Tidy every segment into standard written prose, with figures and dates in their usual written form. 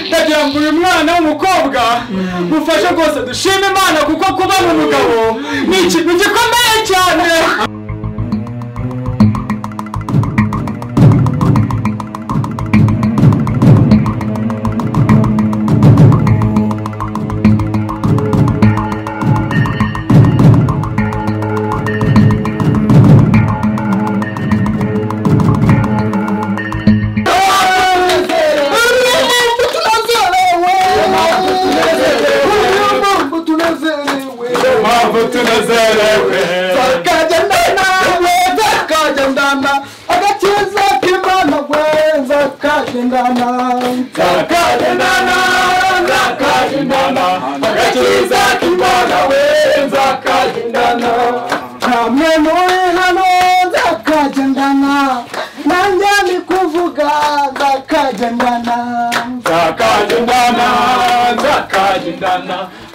Ndagira ngo uyu mwana w'umukobwa mufashe rwose dushime Imana, kuko kuba umugabo ni ikintu gikomeye cyane.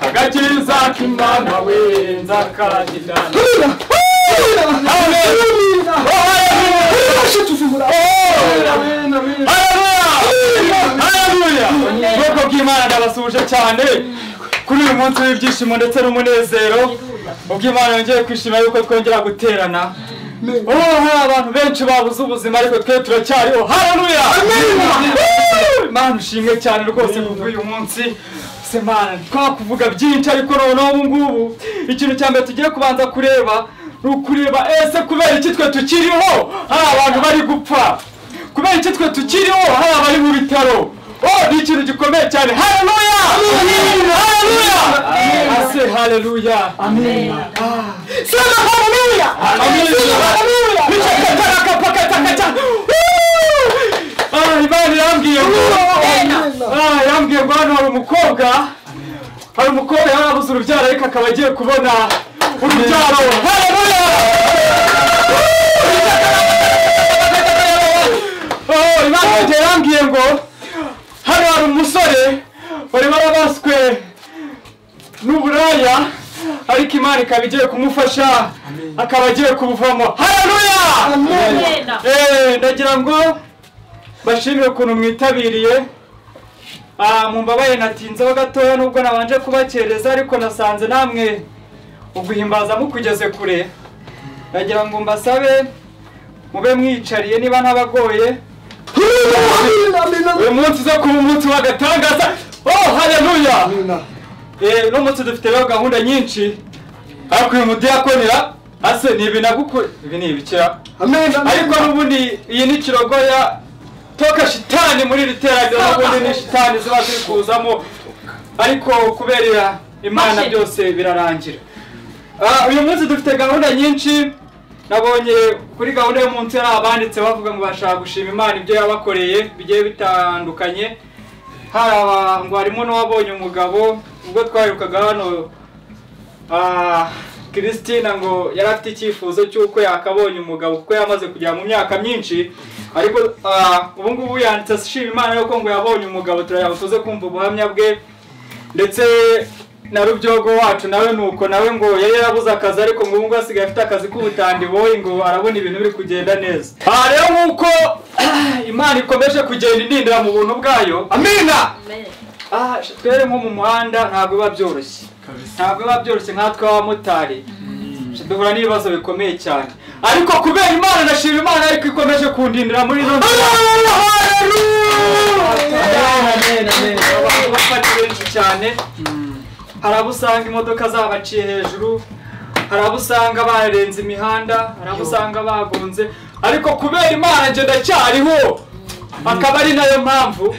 Agakiza k'Imana we nzakagendana. Ubwoko bw'Imana ndabasuhuje cyane kuri uyu munsi w'ibyishimo ndetse n'umunezero. Ubwo Imana yongeye kwishima yuko twongera guterana. Hari abantu benshi babuze ubuzima ariko twe turacyariho. Haleluya! Imana ushimwe cyane rwose kuva uyu munsi. Semana twakuvuga byinshi ariko noneho ubu ngubu ikintu cya mbere tugiye kubanza kureba ni ukureba ese kubera iki twe tukiriho hari abantu bari gupfa, kubera iki twe tukiriho hari abari mu bitaro. Ni ikintu gikomeye cyane. Haleluya! Haleluya! Ase haleluya! Amen. Sema haleluya! Haleluya! Imana irambwiye ngo irambwiye ngo hano hari umukobwa, hari umukobwa yarabuze urubyaro ariko akaba agiye kubona urubyaro. Haleluya! Imana irambwiye ngo hano hari umusore wari warabaswe n'uburaya ariko Imana ikaba igiye kumufasha akaba agiye kubuvamo. Haleluya! Ndagira ngo bashimire ukuntu mwitabiriye. Mumbabaye natinzeho gatoya nubwo nabanje kubakereza ariko nasanze namwe uguhimbaza mukugeze kure. Ndagira ngo mbasabe mube mwicariye niba ntabagoye. Uyu munsi uza kuba umunsi w'agatangaza. Haleluya! Uno munsi dufite rero gahunda nyinshi ariko uyu mudiyakonera ase ni ibi nagukora ibi ni ibikira. Ariko n'ubundi iyi ni kirogoya toka shitani muri iri teraniro, n'ubundi ni shitani ziba ziri kuzamo ariko kubera Imana byose birarangira. Uyu munsi dufite gahunda nyinshi. Nabonye kuri gahunda y'umunsi hari abanditse bavuga ngo bashaka gushima Imana ibyo yabakoreye bigiye bitandukanye. Hari ngo harimo n'uwabonye umugabo ubwo twaherukaga hano, Christina ngo yari afite icyifuzo cy'uko yakabonye umugabo kuko yamaze kugera mu myaka myinshi, ariko ubu ngubu yanditse ashima Imana yuko ngo yabonye umugabo. Turayabuze kumva ubuhamya bwe, ndetse na Rubyogo wacu nawe nuko nawe ngo yari yarabuze akazi ariko ngo ubu ngubu asigaye afite akazi k'ubutandi boyi ngo arabona ibintu biri kugenda neza. Rero nk'uko Imana ikomeje kugenda indindira mu buntu bwayo. Amina. Twere nko mu muhanda ntabwo biba byoroshye, ntabwo biba byoroshye nkatwe abamotari duhura n'ibibazo bikomeye cyane, ariko kubera Imana ndashima Imana ariko ikomeje kundindira muri ino nzira. Abantu benshi cyane, hari abo usanga imodoka zabaciye hejuru, hari abo usanga barenze imihanda, hari abo usanga bagonze, ariko kubera Imana njye ndacyariho. Akaba ari nayo mpamvu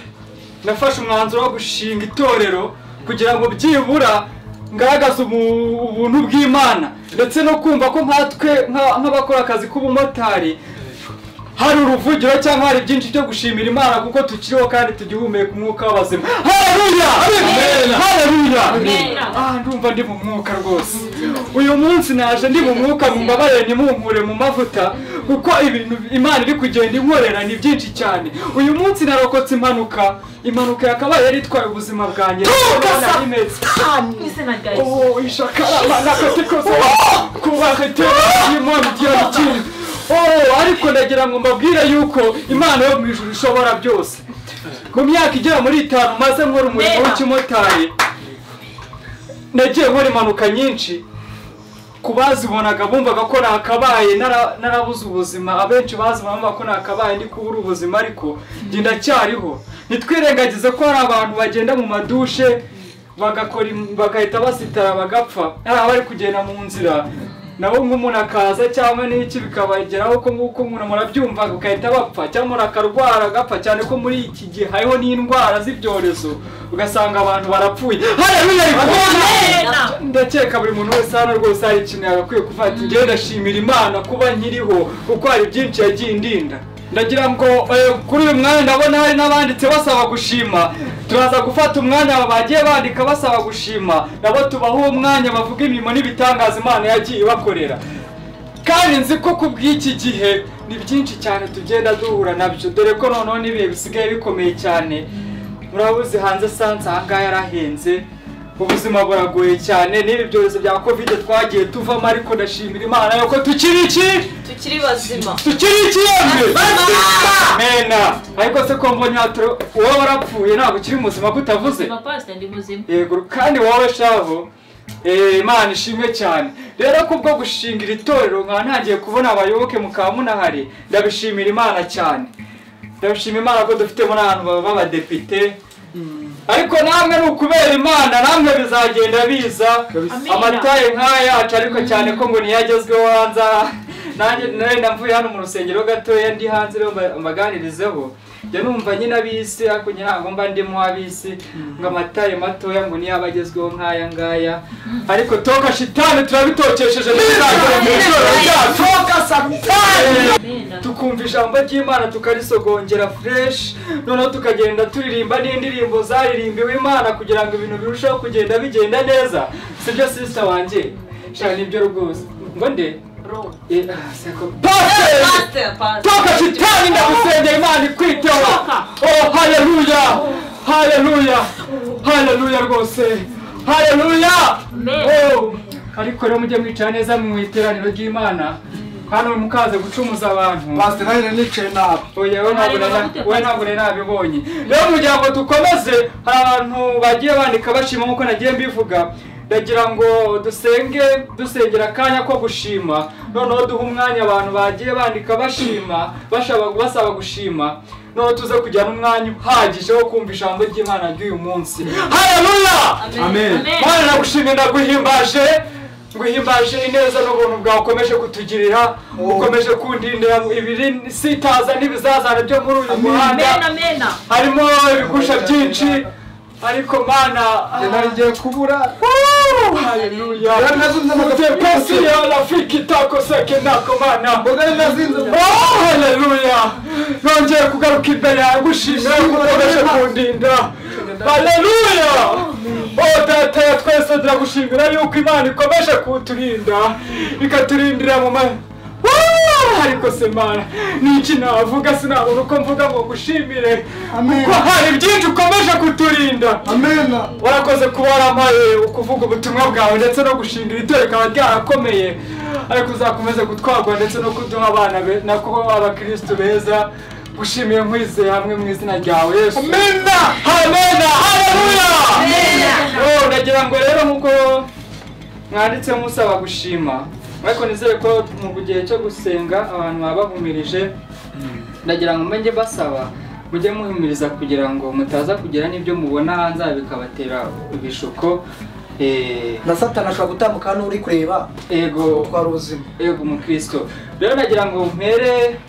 nafashe umwanzuro wo gushinga itorero kugira ngo byibura ngaragaze ubuntu bw'Imana, ndetse no kumva ko nkatwe nk'abakora akazi k'ubumotari hari uruvugiro cyangwa hari byinshi byo gushimira Imana kuko tukiriho kandi tugihumeka umwuka w'abazima. Haleluya! Haleluya! Ndumva ndi mu mwuka rwose. Uyu munsi naje ndi mu mwuka, mumbabarire ntimunkure mu mavuta kuko ibintu Imana iri kugenda inkorera ni byinshi cyane. Uyu munsi narokotse impanuka, impanuka yakabaye yari itwaye ubuzima bwanjye. Ariko ndagira ngo mbabwire yuko Imana yo mu ijuru ishobora byose. Mu myaka igera muri 5 maze nkora umurimo w'ikimotari, nagiye nkora impanuka nyinshi. Kubazibonaga bumvaga ko nakabaye narabuze ubuzima, abenshi bazibona ko nakabaye ndi kubura ubuzima, ariko njye ndacyariho. Nitwirengagize ko hari abantu bagenda mu madushe bagakora bagahita basitara bagapfa, hari abari kugenda mu nzira nabo nk'umuntu akaza cyangwa n'iki bikabageraho ko nguko umuntu murabyumva ugahita bapfa, cyangwa umuntu akarwara agapfa, cyane ko muri iki gihe hariho n'indwara z'ibyorezo ugasanga abantu barapfuye. Haleluya! Ndakeka buri muntu wese hano rwose hari ikintu yagakwiye kufata. Njyewe ndashimira Imana kuba nkiriho kuko hari byinshi yagiye indinda. Ndagira ngo kuri uyu mwanya ndabona hari n'abanditse basaba gushima. Turaza gufata umwanya bagiye bandika basaba gushima, nabo tubaho umwanya bavuga imirimo n'ibitangaza Imana yagiye ibakorera. Kandi nzi ko kubw'iki gihe ni byinshi cyane tugenda duhura nabyo, dore ko noneho n'ibihe bisigaye bikomeye cyane. Murabuze hanze sansa ahangaha yarahenze, ubuzima buragoye cyane, n'ibi byorezo bya Covid twagiye tuvamo, ariko ndashimira Imana yuko tukiri iki? Tukiri bazima. Tukiri iki? Amena. Ariko se ko mbonye wowe warapfuye ntabwo ukiri muzima kutavuze? Pastor ndi muzima. Yego, kandi wowe shaho Imana ishimwe cyane. Rero kubwo gushingira itorero nka ntangiye kubona abayoboke mukaba munahari, ndabishimira Imana cyane. Ndabishima Imana ko dufitemo n'abantu b'abadepite. Ariko namwe ni ukubera Imana, namwe bizagenda biza. Amataye nk'ayacu, ariko cyane ko ngo niyagezweho hanze. Nanjye nari mvuye hano mu rusengero gatoya ndi hanze rero mbaganirizeho. Njye numva nyine abisi, ariko nyine ntabwo mba ndimo abisi ngo amataye matoya ngo niyo abagezweho nk'aya ngaya. Ariko toka shitani turabitokesheje toka satani, tukumva ijambo ry'Imana tukarisogongera fresh, noneho tukagenda turirimba n'indirimbo zaririmbiwe Imana kugira ngo ibintu birusheho kugenda bigenda neza. Sibyo sister wanjye? Shaka nibyo rwose. Ngo nde? Toka shitani, ndagusengera Imana ikwiteho. Oh haleluya, haleluya, haleluya rwose, haleluya. Oh, ariko rero mujye mwicara neza mu iteraniro ry'Imana. Hano mukaze gucumuza abantu. Pastor nari nicaye nabi. Oya we ntabwo nari nabibonye. Rero kugira ngo dukomeze, hari abantu bagiye bandika bashima nkuko nagiye mbivuga. Ndagira ngo dusenge, dusengera akanya ko gushima, noneho duha umwanya abantu bagiye bandika bashima, basaba gushima, noneho tuze kujyana umwanya uhagije wo kumva ijambo ry'Imana ry'uyu munsi. Haleluya! Amen. Mana nagushimye, ndaguhimbaje, nguhimbaje ineza n'ubuntu bwawe ukomeje kutugirira, ukomeje kundindira ibiri sitaza n'ibizazana byo muri uyu muhanda. Harimo ibigusha byinshi, ariko Mana narigiye kubura. Haleluya. Pesi ya Afrika itakoseke nako Mana. Oh haleluya. Nongeye kugaruka imbere yawe gushimira ko ukomeje kundinda. Haleluya. Oh data ya twese turagushimira yuko Imana ikomeje kuturinda, ikaturindira mu ariko se Mana niki navuga, sinabona uko mvuga ngo gushimire, kuko hari byinshi ukomeje kuturinda. Amen. Warakoze kuba warampaye ukuvuga ubutumwa bwawe ndetse no gushingira itorero rikaba ryarakomeye, ariko uzakomeze gutwarwa ndetse no kuduha abana nako abakristo beza. Gushimiye nkwizeye hamwe mu izina ryawe Yesu. Amen. Amen. Haleluya. Oh, ndagira ngo rero nkuko mwanditse musaba gushima, ariko nizere ko mu gihe cyo gusenga abantu babahumirije. Ndagira ngo mbe basaba mujye muhumiriza kugira ngo mutaza kugira n'ibyo mubona hanze bikabatera ibishuko. Na Satani ashobora gutambuka hano uri kureba ego utwara ubuzima. Ego mu Kristo. Rero nagira ngo mpere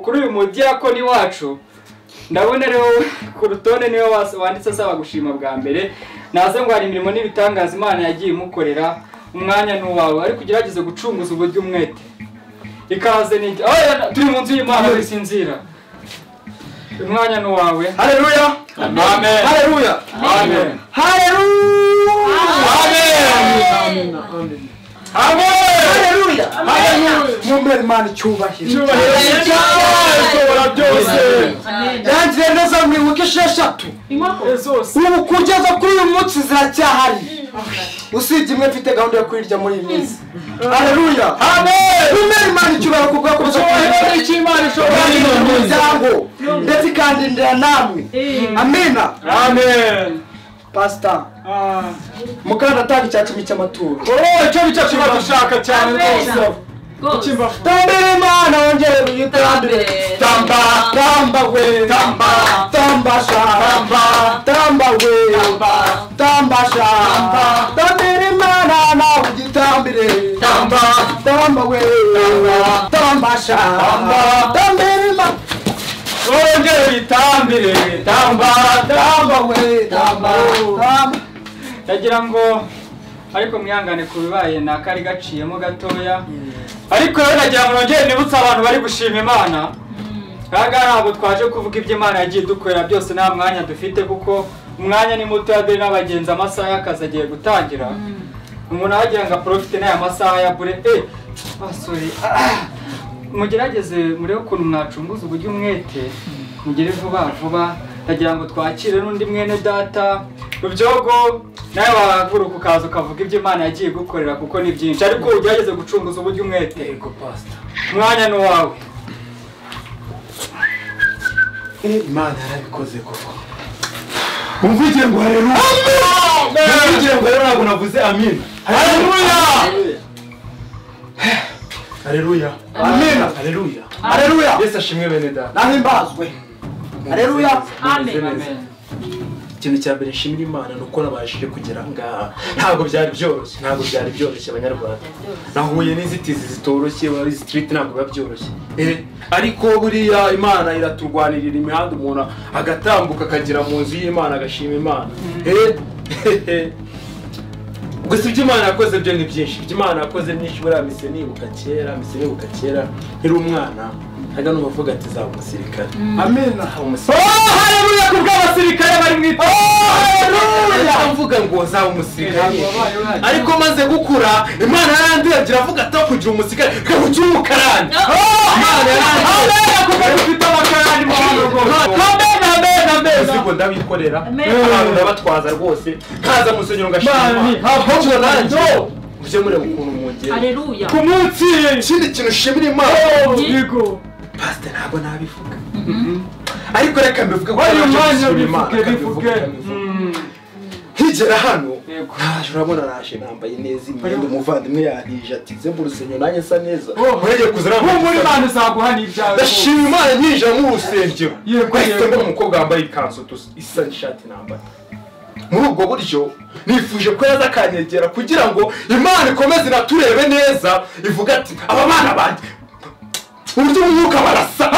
kuri uyu mudiyakoni wacu. Ndabona rero ku rutonde niwe wanditse asaba gushima bwa mbere. Naze ngo hari imirimo n'ibitangaza Imana yagiye imukorera. Umwanya ni uwawe, ariko ugerageze gucunguza uburyo umwete. Ikaze ni turi mu nzu y'Imana bisinzira. Umwanya ni uwawe. Haleluya. Amen. Haleluya. Amen. Haleluya. Amen. Amen. Amen. Haleluya. Haleluya. Mumbere Imana icyubahiro. Icyubahiro cy'Imana byose. Yangiye neza mwibuke 6. Ubu kugeza kuri uyu munsi ziracyahari. Usibye imwe mfite gahunda yo kuyirya muri iyi minsi. Haleluya. Amen. Mumbere Imana icyubahiro kubwo Icyubahiro cy'Imana ishobora umuryango ndetse ikandindira namwe. Amina. Amen. Pastor. Mukanda atanga icya 10 cy'amaturo. Oh, icyo nicyo kiba dushaka cyane rwose. Tambira Imana wongere uyitambire. Tamba, tamba we, tamba, tamba sha, tamba, tamba we, tamba, tamba sha, tamba. Tambira Imana nawe ugitambire. Tamba, tamba we, tamba, tamba sha, tamba. Tambira Imana wongere uyitambire. Tamba, tamba we, tamba, tamba. Ndagira ngo ariko mwihangane ku bibaye nakari gaciyemo gatoya. Ariko rero nagira ngo nongere nibutse abantu bari gushima Imana. Aha ntabwo twaje kuvuga ibyo Imana yagiye dukorera byose, nta mwanya dufite kuko umwanya ni muto ya dore n'abagenzi amasaha y'akazi agiye gutangira. Umuntu agira ngo aprofite n'aya masaha ya bure. Sorry. Mugerageze murebe ukuntu mwacunguza uburyo umwete, mugere vuba vuba. Ndagira ngo twakire n'undi mwene data Rubyogo, nawe wahaguruka ukaza ukavuga ibyo Imana yagiye gukorera kuko ni byinshi, ariko ugerageze gucunguza uburyo umwete. Yego pastor, umwanya ni uwawe. Imana yarabikoze koko. Umvugire ngo haleluya. Umvugire ngo haleluya, ntabwo navuze amin. Haleluya. Haleluya. Amina. Haleluya. Haleluya. Yesu ashimwe bene data. Nahimbazwe. Haleluya. Amen. Ikintu cya mbere nshimira Imana ni uko nabashije kugera ngaha. Ntabwo byari byoroshye, ntabwo byari byoroshye abanyarwanda. Nahuye n'inzitizi zitoroshye, muri street ntabwo biba byoroshye. Ariko buriya Imana iraturwanirira imihanda, umuntu agatambuka akagera mu nzu y'Imana agashima Imana. Gusa ibyo Imana yakoze byo ni byinshi. Ibyo Imana yakoze byinshi, buriya mise nibuka kera, nkiri umwana. Haga nubavuga ati zaba umusirikare. Amina. Oh, haleluya kubw'abasirikare bari mu itorero. Oh, haleluya. Mvuga ngo zaba umusirikare. Ariko maze gukura Imana yarandebye iravuga ati kugira umusirikare kabugira umukarani. Oh, Imana yarandebye kuko dufite abakarani mu hano rwose. Amen, amen, amen. Uziko ndabikorera. Abantu ndabatwaza rwose. Kaza musenyero ngashima. Ahubwo nanjye mujye mureba ukuntu mwongera. Haleluya. Ku munsi ikindi kintu ushimira Imana. Yego. Pastor ntabwo nabivuga. Ariko reka mbivuge ko bivuge. Nkigera hano naje urabona naje nambaye neza imyenda umuvandimwe yarije ati nze mu rusengero nanjye nsa neza. Murege kuzana muri Imana izaguha n'ibyawe. Ndashima Imana nyinjira mu rusengero. Yego yego, umukobwa wambaye ikanzu isa n'ishati nambaye. Muri ubwo buryo nifuje ko yaza akanyegera kugira ngo Imana ikomeze inaturebe neza, ivuga ati aba bana banjye uburyo umwuka barasa.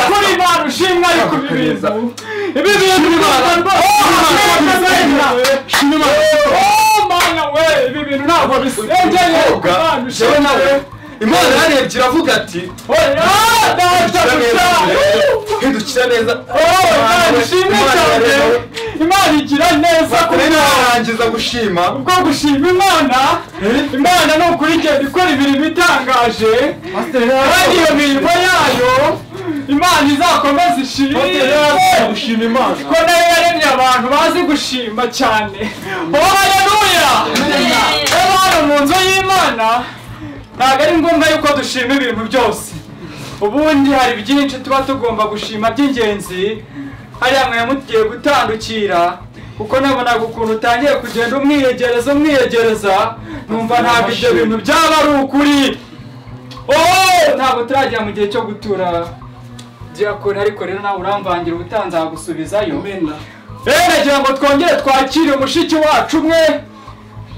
Kuri Imana ushimwa ariko ibi bintu ibi bintu ntabwo bisengeye. Imana yarebye iravuga ati hindukira neza. Imana ishimwe cyane. Imana igira neza kuri narangiza gushima. Ubwo gushima Imana, Imana ni ukuri igenda ikora imirimo itangaje, kandi iyo mirimo yayo Imana izakomeza ishimwe. Gushima Imana ko nayo yaremye abantu bazi gushima cyane. Oh, haleluya. Hano mu nzu y'Imana ntabwo ari ngombwa yuko dushima ibintu byose. Ubundi hari byinshi tuba tugomba gushima by'ingenzi. Hariya mwe mugiye gutandukira kuko nabonaga ukuntu utangiye kugenda umwiyegereza, numva ntabwo ibyo bintu byaba ari ukuri. Oh, ntabwo turagera mu gihe cyo gutura diakoni, ariko rero nawe uramvangira ubutanzagusubizayo. Rero nagira ngo twongere twakire mushiki wacu umwe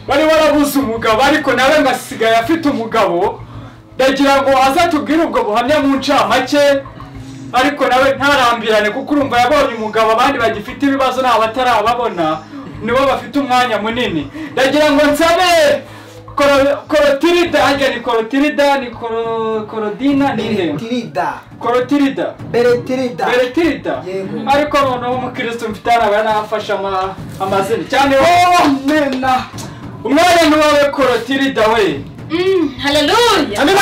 wari warabuze umugabo, ariko nawe ngo asigaye afite umugabo. Ndagira ngo azatubwire ubwo buhamya mu ncamake, ariko nawe ntarambirane kuko urumva yabonye umugabo, abandi bagifite ibibazo nta batarababona, nibo bafite umwanya munini. Ndagira ngo nsabe Korotirida, hajya ni Korotirida, ni Korodina, ni he? Korotirida. Beretirida. Beretirida. Ariko noneho umukristo mfite araba nafasha amazina cyane. Amena. Umwana ni wawe Korotirida we. Haleluya. Amina.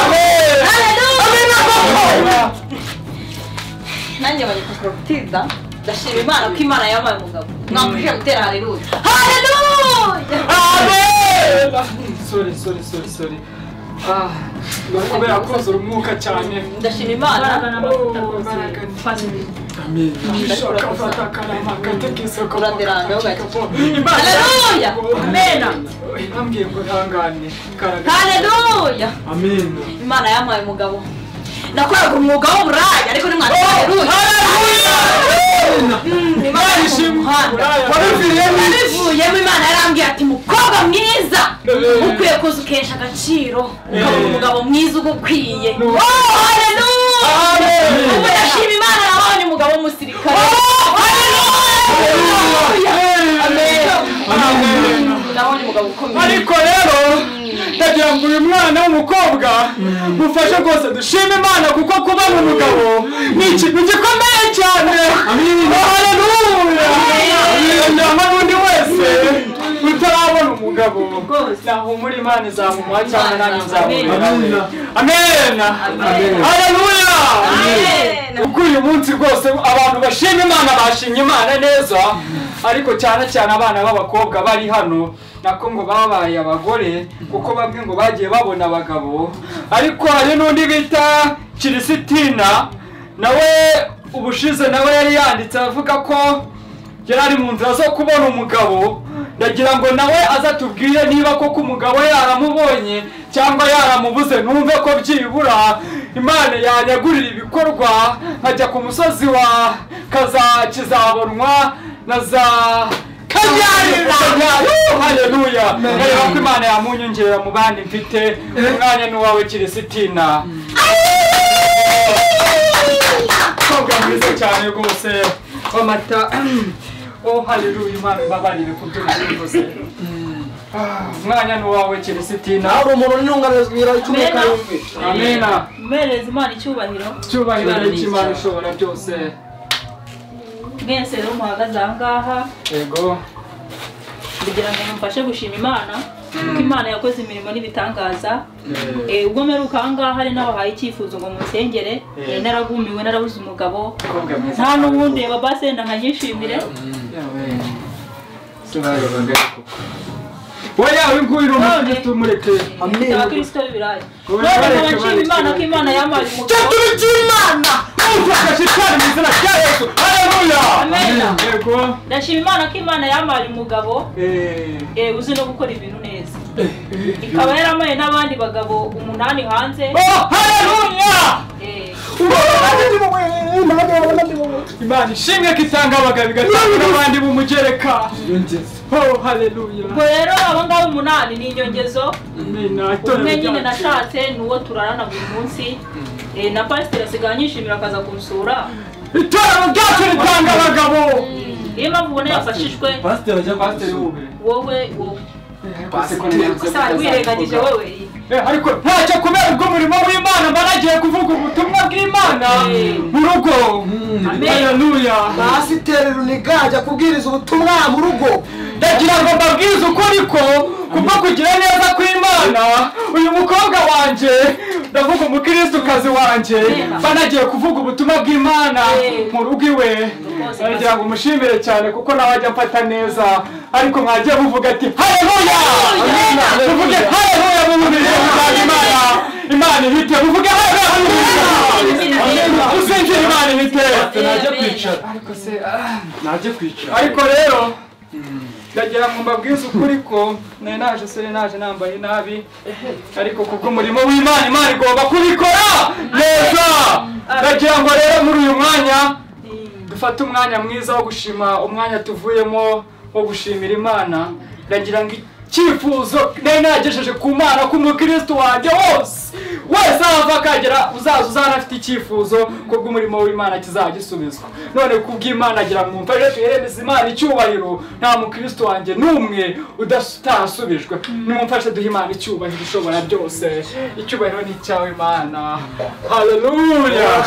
Haleluya. Nanjye banyita Korotirida. Ndashima Imana ko Imana yampaye umugabo. Mwamfashije gutera haleluya. Haleluya. Amen. Sorry. Kubera kuzura umwuka cyane. Ndashima Imana. Haleluya. Amena. Ambwiye ngo ntangane. Haleluya. Amen. Imana yampaye umugabo. Nakoraga umwuga w'uburaya ariko nimwana haleluya. Imana ishimwe. Wabivuyemo Imana yarambwiye ati mukobwa mwiza ukwiye kuza ukesha agaciro ukabona umugabo mwiza ugukwiye. Oh haleluya. Ubu ndashima Imana nabonye umugabo w'umusirikare. Haleluya. Amen. Nabonye umugabo ukomeye. Ariko rero ndagira ngo uyu mwana w'umukobwa mufashe rwose dushime Imana kuko kubona umugabo ni ikintu gikomeye cyane. Haleluya. Nyama n'undi wese utarabona umugabo nahumura Imana izamuha cyangwa nanjye nzamubona. Amen. Haleluya. Kuko uyu munsi rwose abantu bashima Imana bashimye Imana neza, ariko cyane cyane abana b'abakobwa bari hano nako ngo babaye abagore kuko bamwe ngo bagiye babona abagabo. Ariko hari n'undi bita Kirisitina nawe ubushize nawe yari yanditse avuga ko yari ari mu nzira zo kubona umugabo. Ndagira ngo nawe azatubwire niba koko umugabo yaramubonye cyangwa yaramubuze, numve ko byibura Imana yanyagurira ibikorwa nkajya ku musozi wa kizabonwa na za Kanyarira. Haleluya. Reba ko Imana yamunyongera mu bandi mfite. Umwanya ni uwawe Kirisitina. Mukobwa mwiza cyane rwose w'amata. Oh haleluya, Imana ibabarire kubyo nabivuze. Umwanya ni uwawe Kirisitina. Hari umuntu n'intungamubiri icumi karindwi. Amena. Mpereza Imana icyubahiro. Icyubahiro cy'Imana ishobora byose. Mwese rero muhagaze aha ngaha. Yego. Kugira ngo mumfashe gushima Imana kuko Imana yakoze imirimo n'ibitangaza. Ubwo mperuka aha ngaha hari n'abahaye icyifuzo ngo munsengere, naragumiwe narabuze umugabo. Nta n'ubundi baba senda nkanyishimire. Oya winguye umukristo mureke. Amen. Abakristo b'ibirayi. None nshima Imana ko Imana yampaye umugabo. Cyaturi cy'Imana. Umfasha shitani mu izina rya Yesu. Haleluya. Amen. Yego. Ndashima Imana ko Imana yampaye umugabo. Uzi no gukora ibintu neza. Ikaba yarampaye n'abandi bagabo 8 hanze. Oh haleluya. Imana ishimwe ko itanga abagabo igatanga n'abandi b'umugereka. Oh haleluya. Ubwo rero abo ngabo 8 ni inyongezo. Umwe nyine nashatse ni uwo turarana buri munsi. Na pasiteri asigaye anyishimira akaza kunsura. Itorero ryacu ritanga abagabo. Niyo mpamvu ubona yafashijwe. Pasiteri ajya pasiteri wowe wowe. Wirengagije wowe. Ariko ntacyo kubera ubwo umurimo w'Imana mba nagiye kuvuga ubutumwa bw'Imana mu rugo. Haleluya. Pasiteri Runiga ajya kubwiriza ubutumwa mu rugo. Ndagira ngo mbabwize ukuri ko kubwo kugira neza kw'Imana uyu mukobwa wanje ndavuga umukristokazi wanje mba nagiye kuvuga ubutumwa bw'Imana mu rugo iwe. Ndagira ngo umushimire cyane kuko nawe ajya amfata neza. Ariko mwagiye muvuga ati haleluya. Muvuge haleluya mu mubiri w'Imana. Imana ihite muvuge haleluya. Usinjire Imana ihite. Najye kwicara. Ariko se najye kwicara. Ariko rero ndagira ngo mbabwize ukuri ko nari naje se naje nambaye nabi, ariko kubwo umurimo w'Imana Imana igomba kubikora neza. Ndagira ngo rero muri uyu mwanya dufate umwanya mwiza wo gushima umwanya tuvuyemo wo gushimira Imana. Ndagira ngo icyifuzo nari nagejeje ku Mana ko umukristo wanjye wose wese ava akagera uzaza uzanafite icyifuzo kubwo umurimo w'Imana kizagisubizwa. None kubw'Imana agira ngo mumfashe tuhereze Imana icyubahiro, nta mukristo wanjye n'umwe udatasubijwe. Nimumfashe duhe Imana icyubahiro ishobora byose. Icyubahiro ni icyawe Imana. Haleluya.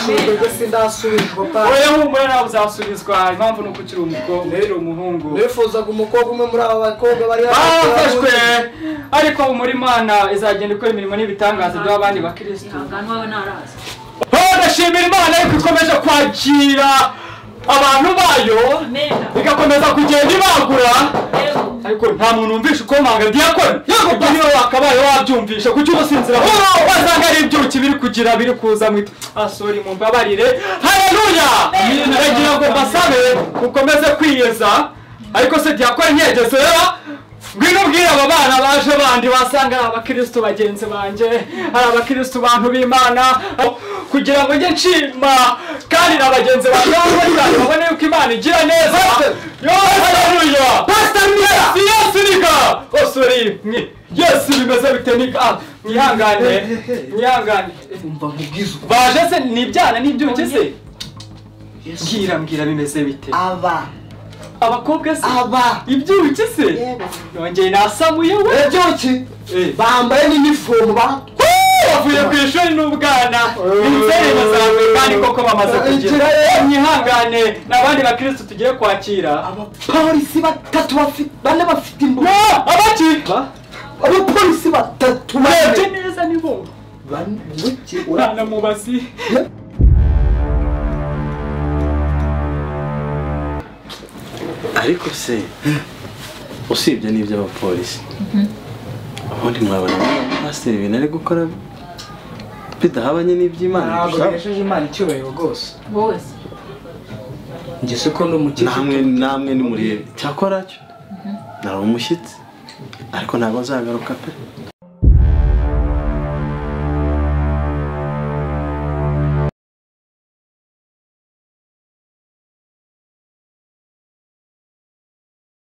Oya humura nawe uzasubizwa. Impamvu ni uko ukiri umukobwa, ukiri umuhungu. Nifuzaga umukobwa umwe muri aba bakobwa bari bafashwe, ariko humura Imana izagenda ikora imirimo n'ibitangaza by'abandi bakristo. Ndashimira Imana yuko ikomeje kwakira abantu bayo, igakomeza kugenda ibagura. Ariko nta muntu wumvisha ukomanga diyakoni. Yego niba wakabaye wabyumvisha kuki ubusinzira wasanga ari ibyuki biri kugira biri kuza mwita. Ah sorry mumbabarire. Haleluya. Ndagira ngo mbasabe mukomeze kwiyeza. Ariko se diyakoni ntiyageze rero. Ngwino ubwire aba bana baje bandi basanga ari abakristo bagenzi banjye, ari abakristo bantu b'Imana, kugira ngo njye nshima kandi na bagenzi banjye babone yuko Imana igira neza. Yo haleluya. Pastor Mira, Yesu nika. Oh sorry. Yesu bimeze bite nika? Mwihangane. Mwihangane. Umva nkubwize. Baje se ni ibyana n'ibyuki se? Mbwira mbwira bimeze bite? Aba abakobwa se aba ibyuki se nongeye nasamuye we ibyuki bambaye n'inifomu bavuye ku ishuri n'ubwana inzego zawe kandi koko bamaze kugira mwihangane n'abandi bakristo tugiye kwakira. Abapolisi batatu bafite bane bafite imbunda. Abaki abapolisi batatu barebye neza nibo bane urana mubazi. Ariko se usibye n'iby'abapolisi ubundi mwabona pasiteri ibintu ari gukora bidahabanye n'iby'Imana. Ntabwo bihesheje Imana icyubahiro rwose. Wowe se njye se ko ndi umukirisitu. Namwe nimurebe cyakora cyo nari umushyitsi ariko ntabwo nzagaruka pe.